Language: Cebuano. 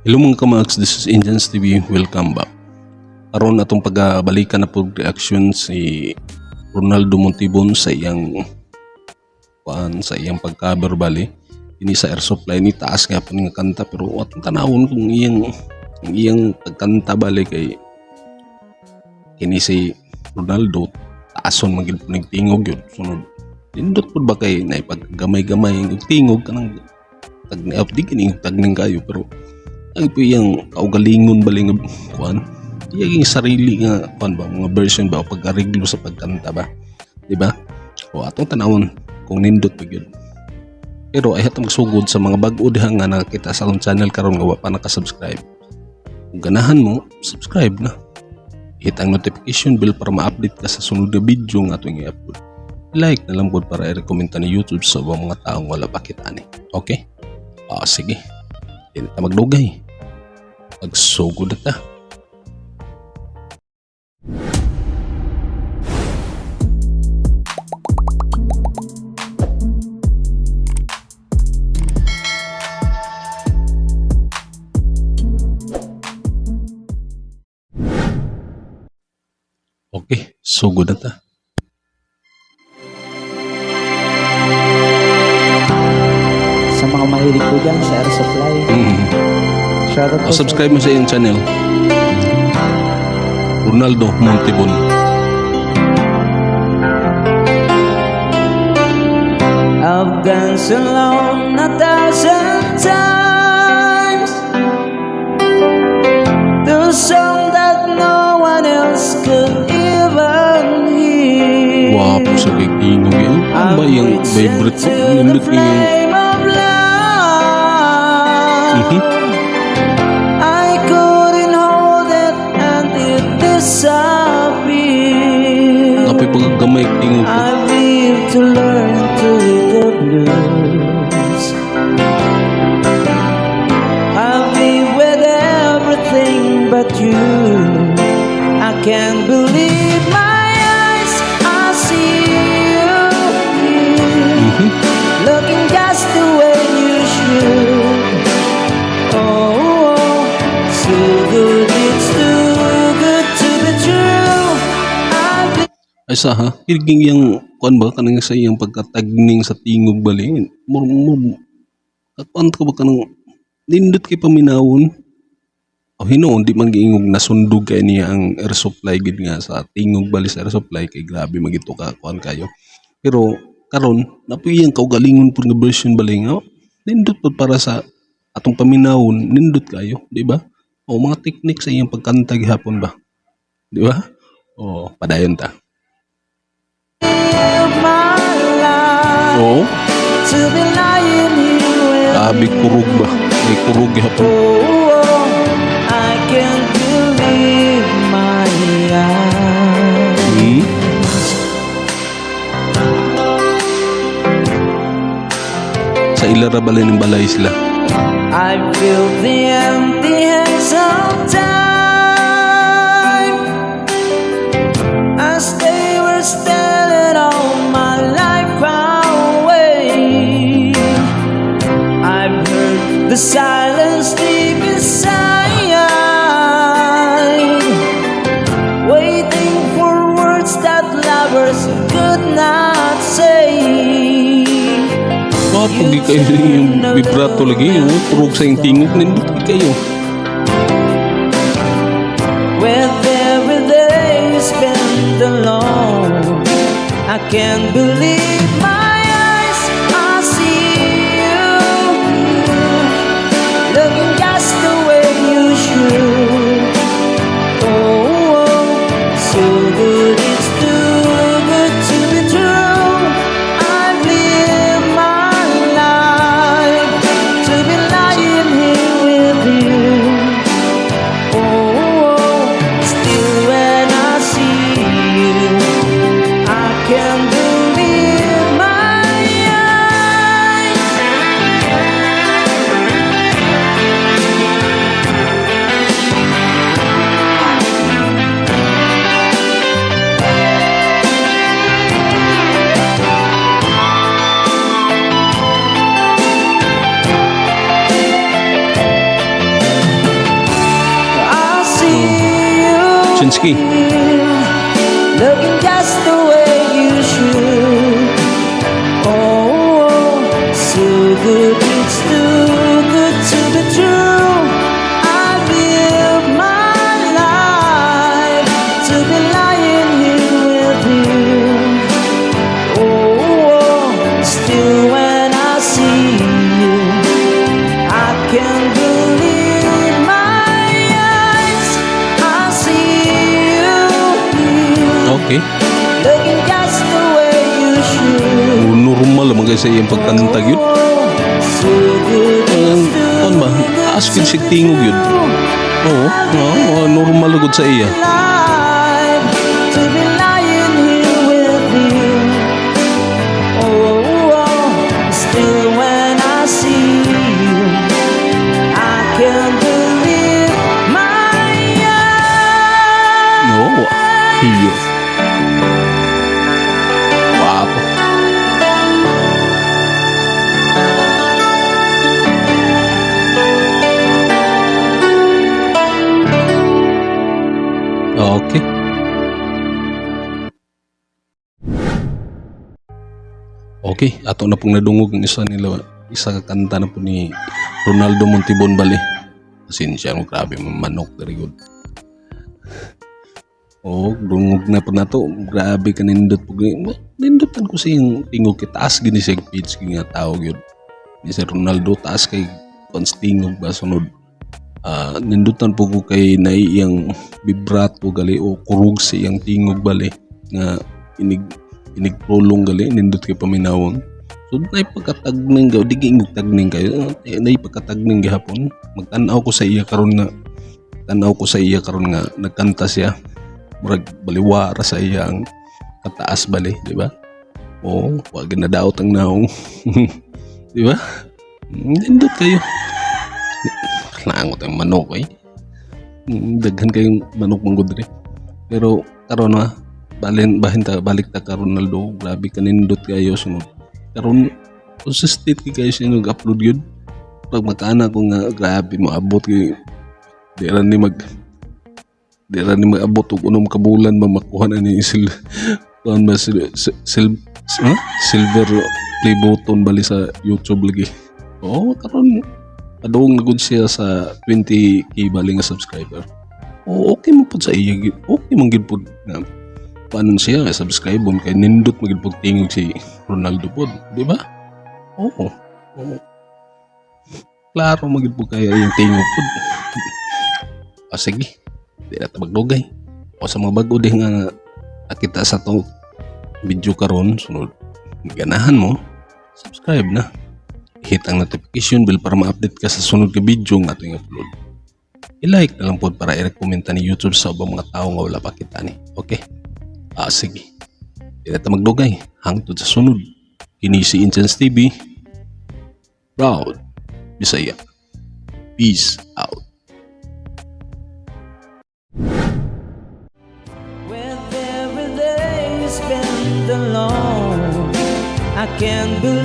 Hello, mga kamax, this is Indians TV. Welcome back. Karon atong pagabalikan na po reaction si Ronaldo Montibon sa iyang kuan, sa iyang pag-cover bali ini sa Air Supply. Ni taas nga po nga kanta, pero atong tanawon kung iyang ang iyang pagkanta bali, kay kini si Ronaldo taason man gid po ning tingog yun. Sunod, nindot pud ba kay naipaggamay-gamay ang tingog kanang tag ni di kini tagning kayo, pero ang po iyang kaugalingon bali nga kuan, iyang sarili nga kuan ba, mga version ba o pag-ariglo sa pagkanta ba, di ba? O atong tanawon kung nindot pa gyud. Pero ay atong magsugod sa mga bag-o diha nga nakita sa akong channel karon nga wa pa naka-subscribe. Kung ganahan mo, subscribe na, hit ang notification bell para ma-update ka sa sunod na video nga atong i-upload. Like na lang pod para i-recommend ta ni YouTube sa ubang mga taong wala pa kita ni. Okay, ah, sige, di na ta magdugay. Magsugod na ta. Okay, sugod na ta. Sa mga mahilig po dyan sa Air Supply. Shoutout po O, subscribe mo sa iyong channel. Ronaldo Montibon. I've danced alone a thousand times to a song that no one else could even hear. Wapo sa kay tingog yun. Ano ba yung vibrate po? To the Nindot yung flame of love. I couldn't hold it and it disappeared. Napoy paggamay tingog ko. I live to learn to read the blues. I'll be with everything but you. I can't believe my eyes. I see you here, looking just the way you should. Oh, so good, it's too good to be true. I've Ay sa ha, kirging yung kuan ba kanang sa iyang pagkatagning sa tingog bali. Mur mur kakuan ka ba kanang nindot kay paminawon. O hinuon di man giingog nasundog kay niya ang Air Supply gid nga sa tingog bali sa Air Supply, kay grabe magito ka kuan kayo. Pero karon napoy iyang kaugalingon pud nga version bali nga nindot pud para sa atong paminawon, nindot kayo, di ba? O mga technique sa iyang pagkanta gihapon ba? Di ba? O padayon ta. Lived my life Oo. To be lying here with Grabe you. Kurog ba? May kurog gihapon. Oh, I can't believe my eyes. Sa ila ra balay ng balay sila. I feel the empty hands of time as they were stealing all my life away. I've heard the silence deep inside, waiting for words that lovers could not say. Wapo gi kayo yung vibrato lagi. Yung kurog sa iyong tingog. Nindot gi kayo. With every day you spend alone, I can't believe my eyes. I see you here, looking just the way you should. Oh, so good it's too good to be true. I've lived my life to be lying here with you. Oh, still when I see you, I can't believe my Sige. Looking just the way you should. Oh, so good, it's too good to be true. I give my life to be lying here with you. Oh, still when I see you, I can't believe my eyes. I see you here, looking just the way you should. Oh, normal lang sa iyang pagkanta gyud. So good, Ang it's too kuan ba? Taas gyud siya tingog yun. Oo, normal gud sa iya. Life to be lying here with you. Oh, still when I see you, I can't believe my eyes. No, hiyo. Guwapo. Okay. Okay, ato na pong nadungog ang isa nila, isa ka kanta na po ni Ronaldo Montibon bali. Pasensya mo, grabe manok very good. Oh, dungog na po nato. Grabe ka nindot po. Nindotan ko siyang tingog kay taas gini siya pitch nga tao gyud. Ni si Ronaldo taas kay konstingog ba sunod. Nindutan po ko kay naiyang vibrato gali o kurug sa iyang tingog bali nga inig inig prolong gali nindot kay paminawon. So nay pagkatagning gaw di giingog tagning kayo, nay pagkatagning gihapon. Magtan-aw ko sa iya karon nga tan-aw ko sa iya karon nga nagkanta siya. Murag baliwara sa iya ang kataas bali, di ba? Oo, wa ginadaot ang naong. Di ba? Nindot kayo. Langot ang manok eh. Daghan kayong manok manggod diri. Pero karon na balin bahin ta balik ta ka Ronaldo, grabe ka nindot kayo sunod. Karon consistent kay kayo siya nag-upload yun. Pag makaana ko nga grabe moabot kay di ra ni mag-abot og 6 ka bulan ba makuha na ni sil kuan ba sil, sil, huh? Silver play button bali sa YouTube lagi. Oo, karon padung na gud siya sa 20K bali nga subscriber. Oo, okay mo pud sa iya. Okay man gid pud nga paano siya subscribe on kay nindot magid pud tingog si Ronaldo pud, di ba? Oo. Oo. Klaro magid pud kaya yung tingog pud. Ah, sige. Di na ta magdugay. O sa mga bago din nga nakita sa to video karon sunod ganahan mo, subscribe na. Hit ang notification bell para ma-update ka sa sunod ka video nga ating upload. I-like na lang po para i-recommend ni YouTube sa ubang mga tao nga wala pa kita ni. Okay? Ah, sige. Di na ta magdugay. Hangtod sa sunod. Kini si Incense TV. Proud Bisaya. Peace out. With every day you spend alone, I can't believe